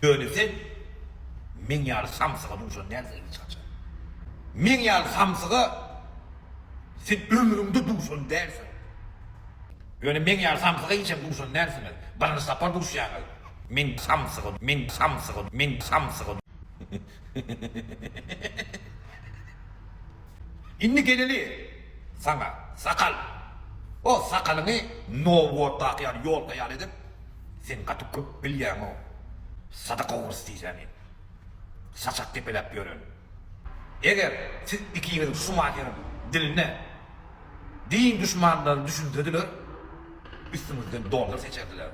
Ýöne sen meň ýaly samsyga duşan dälsiň hiç haçan. Meň ýaly samsyga sen ömrüňde duşan dälsiň. Ýöne meň ýaly samsyga hiç hem duşan dälsiňiz. Birinji sapar duşýaňyz. Men samsyga, men samsyga, men samsyga. Indi geleli saňa, sakal. O sakalyňy Nowgortdaky ýaly ýolka ýaly edip, sen gaty köp bilýäň-ow. Sadaka ogrusy diýsäni. Saçak depeläp ýören. Eger siz ikiňiziň Şumaheriň diline din duşmanlary düşünsediler, üstüňizden dollar seçerdiler.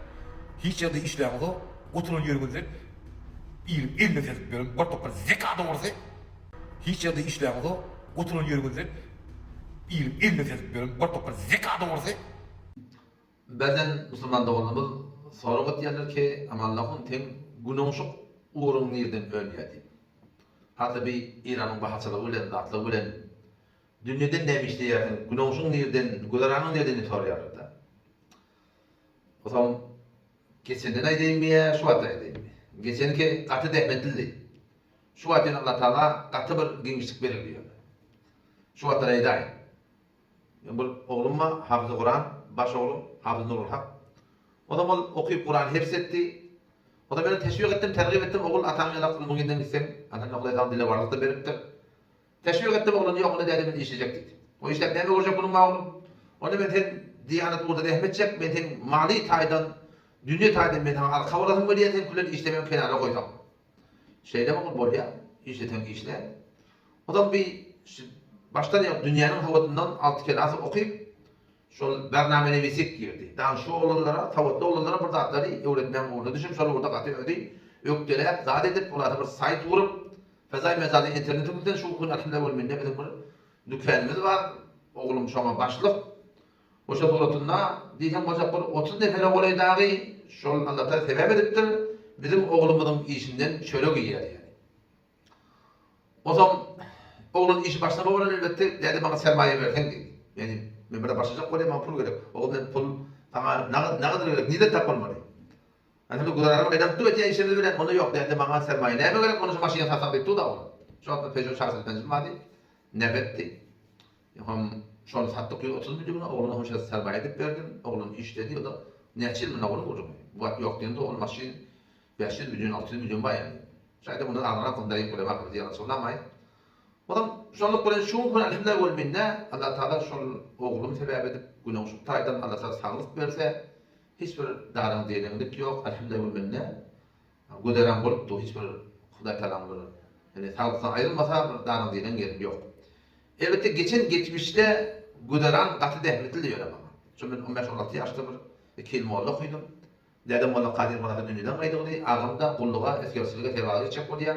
Hiç ýerde işläňizok, oturan ýeriňizden iliň eline sezip ýören bir topar zeka dogrusy. Hiç ýerde işläňizok, oturan ýeriňizden iliň eline sezip ýören bir topar zeka dogrusy. Bärden musulman doganlarymyz sorag etýärler ki Amanlahun seň günoňşuk ugruň nirden önýär diýip. Hata bi Iranyň bahaçylygy bilen zatlygy bilen dünýeden näme işleýärsiň günoňşuň nirden güzeranyň nirden diýip soraýarlarda. Otam geçenden aýdaýynmy ýa şu wagt aýdaýynmy. Geçenki gaty zähmetlidi. Şu wagt ýöne Allatagala gaty bir giňişlik beripdi ýöne. Şu wagtlar aýdaýyn. Meň bir oglum bar, hafyzy Kuran, baş oglum, hafyz Nurul Hak. Onam ol okyp Kurany hefz etdi. Onam men ony teşwik etdim, tergip etdim, ogul ataň ýalak ylmyň ýerinden gitseň, Alhamdulillah Hudaý saňa dilewarlyk-da beripdir. Teşwik etdim oglany, ýok onda däde men işlejek diýdi. O işläp näme görjek munuň bar oglum? Onda men sen diýanet ugurda zähmet çek, men seň maly taýdan, dünýe taýdan men saňa arka bolasym gelýär, sen külen işlemegiň kenara goýsaň. Şeýlemi ogul bolýa, işleseň işle. Ozal bi başdan aýak dünýäniň sowadyndan alty kelasy okyp, şol bernamenewisik girdi. Dagy şu oglanlara, sowatly oglanlara bir zatlary öwretmäň ugruna düşüp, şol ugurda gaty özi ökdeläp, zat edip, olarda bir saýt gurup, fezaý mejazy internetiň üstünden şu gün alhamdulillah wel minne biziň bir dükänymyz bar, oglum şoňa başlyk. Oşa suratynda diýseň boljak bir 30 nefere golaý dagy şol Allatagala sebäp edipdir, biziň oglumyzyň işinden çörek iýýär ýaly. Onsoň oglan işi başlama bolan elbetde, däde maňa sermaýa berseň diýdi. Ýagny men bir başlajak bolýan maňa pul gerek. Ogul men pul saňa nagt nagt gerek, nirden tapmaly? Ana bu güzeranyň aýlanyp dur etýän işimiz bilen, onda ýok däde maňa sermaýa näme gerek, onda şu maşyny satsaň diýip dur-da oglan. Şu wagt bir Peugeot çarçyl penjim bardy, nebetdi. Ýoham şony satdyk 130 milliona, oglana hem şeýle sermaýa edip berdim, oglan işledi, o-da näçe ýyl mundan onuň gürrüňi. Bu wagt ýok diýende ol maşyn 500 million, 600 million bar ýaly. Şaýda mundan azrak onda daýym bilen bakyp ýalan soňlamaý. Onam şonluk bilen şu gün elhamdülillah wel minne Allah Taala şol oglum sebäp edip günäňşuk taýdan Allah Taala saglyk berse hiç bir daraň diýeniňlik ýok elhamdülillah wel minne güzeran bolup dur hiç bir Hudaý Taalaň bir ýani saglykdan aýrylmasa bir daraň diýlen ýerim ýok. Elbetde geçen geçmişde güzeran gaty zähmetli ýöne maňa. Şo men on bäş-on alty ýaşda bir iki ýyl molla okydym. Dädem Molla Kadyr Myradyň dünýeden gaýdygyny, agam-da gulluga, esgerçilige sebaga gitjek bolýar.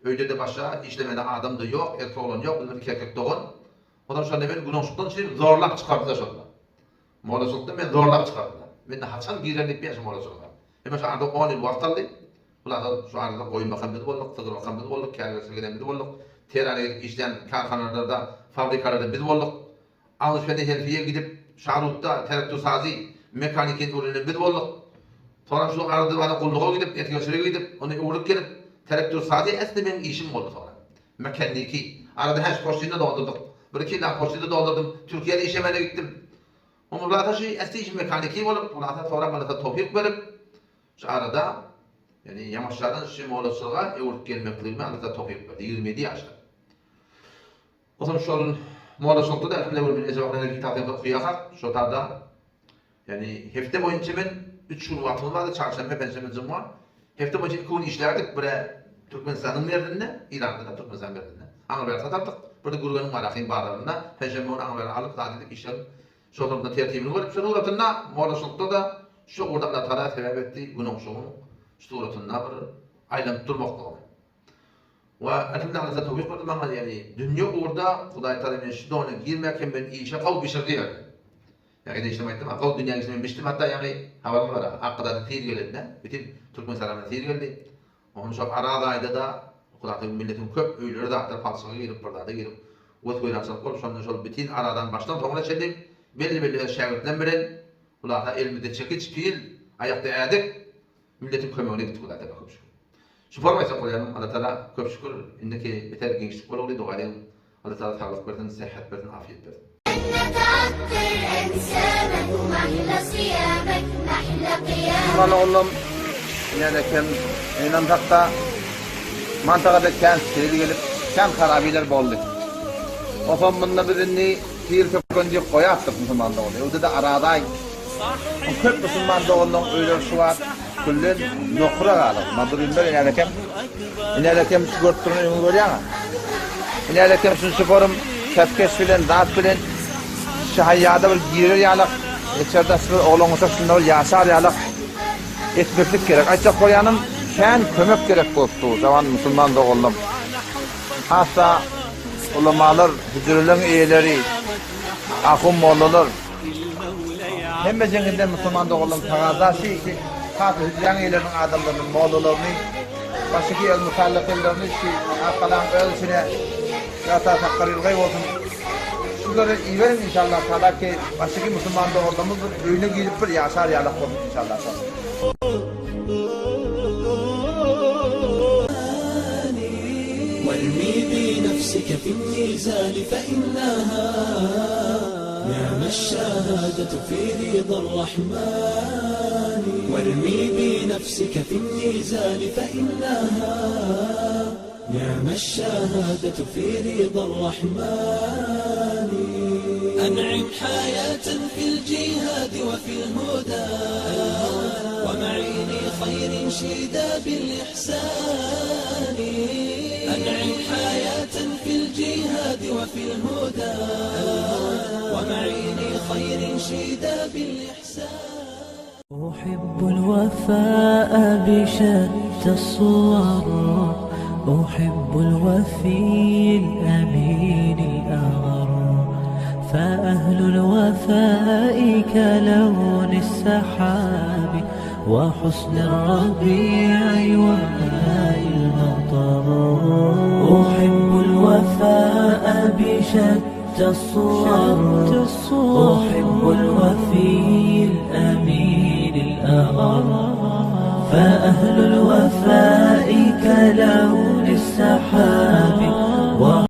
Öýde-de başga işlemeli adam-da ýok, erkek oglan ýok, biz bir iki erkek dogan. Onam şonda meni günoşlukdan üçin zorlap çykardylar şonda. Mollaçylykdan meni zorlap çykardylar. Men-de haçan girerin diýip bilýän şu mollaçylyga. Emma şu arada on ýyl wagt aldy. Hulasa şu arada goýun bakan biz bolduk, sygyr bakan biz bolduk, kärigerçilik eden biz bolduk, Tehrana gidip işlän kärhanalarda, fabrikalarda biz bolduk. Aňyşfendi Herfiýe gidip, Şahrutda teraktorsazy, mekanikini öwrenen biz bolduk. Soňra şu arada bana gulluga gidip, esgerçilige gidip, ony öwrenip gelip, teraktorsazy esli meň işim boldy soňra. Mekanniki. Arada hä şu poçtini-de doldurdyk. Bir-iki ýyl poçtini-de doldurdym. Türkiýede işlemene gitdim. Onuň hulasa şu esli işim mekaniki bolup, hulasa soňra Alla towfyk berip, şu arada, ýagny Ýamaşjadan şu molaçylyga öwrüp gelmekligime Alla towfyk berdi, 27 ýaşda. Onsoň şol mollaçylykda-da elhamdülillah men eje wagtynda kitap hem okaýarkak, şo taýda ýagny hepde boýunça men üç gün wagtymyz bardy, çarşenbe, penşenbe, juma. Hepde boýunça iki gün işlärdik, bir-ä Türkmenistanyň merdinde, Eýranda-da Türkmenistanyň merdinde. Aňyrberk satardyk, bir-de Gürgeniň Marakyň bazarynda penşenbe güni aňyrberk alyp zat edip işleriň şo tarapynda tertibini görüp, şo suratynda mollaçylykda-da şu ugurda Allatagala sebäp etdi, günoňşugyň şu suratynda bir aýlanyp durmaklygyny. We elhamdülillah Alla towfyk berdi maňa ýagny dünýe ugurda Hudaý Taala men şu dona girmek hem men işe gowy bişirdi ýagny. Ýagny işem aýtdym gowy dünýä işine men bişdim hatda ýagny habaryňyz bar Akkadada sil gelende bütin Türkmenistana bilen sil geldi. Onuň şo Araz aýda da Hudaý Taala milletiň köp öýleri zatlar palçyga girip bir zada girip wes weýrançylyk bolup şonda şol bütin Aradan başdan soňuna çenli belli belli öz şägirtlerim bilen. Hulasa elimizde çekiç, pil, aýakda ädik, milletiň kömegine gitdik Hudaýtagala köp şükür. Şu forma aýtjak bolýanym Allatagala köp şükür indiki beter giňişlik bolagly doga ediň Allatagala saglyk bersin, sehhet bersin, afiýet bersin. Musulman oglum ine-de kem gynansakda mantagada kän sil gelip kän harabiler boldy. Otam munda biz indi sil söken diýip goýapdyk musulman dogan. Öwde-de aradaý. Köp musulman doganlaň öýleri şu wagt külden nokura galyp. Madurynlar ine-de kem. Ine-de kem şu görüp duran öýüňi görýäňä. Ine-de kem şuny şoforym çäpkeş bilen zat bilen şu haýýada bir girer ýalak içerde bir oglan uşak şunda bir ýaşar ýalak etmeklik gerek. Aýtjak bolýanym kän kömek gerek bolup dur jawan musulman doganlam. Hassa ulamalar, hüjreleriň eýeleri, ahun mollalar hemme jeňňiden musulman doganlaryň tagazasy ki hassa hüjräň eýeleriniň adamlaryny, mollalaryny, başyky el musallatlylaryny şu Akgalaň öz içine ýa-da sakgalyl bolsun şulary iberiň inşallah taala ki başyky musulman doganlarymyz bir öýüne girip bir ýaşar ýalak bolsun inşallah taala. وارمي بنفسك في الميزان فإنها نعم الشهادة في رضا الرحمن وارمي بنفسك في الميزان فإنها نعم الشهادة في رضا الرحمن أنعم حياة في الجهاد وفي الهدى ومعين خير شيدا بالإحسان أنعم حياة في الجهاد وفي الهدى ومعين خير شيدا بالإحسان أحب الوفاء بشتى الصور أحب الوفي الأمين الأغر فأهل الوفاء كلون السحاب وحسن الربيع وماء المطر أحب الوفاء بشتى الصور أحب الوفي الأمين الأغر فأهل الوفاء كلون السحاب.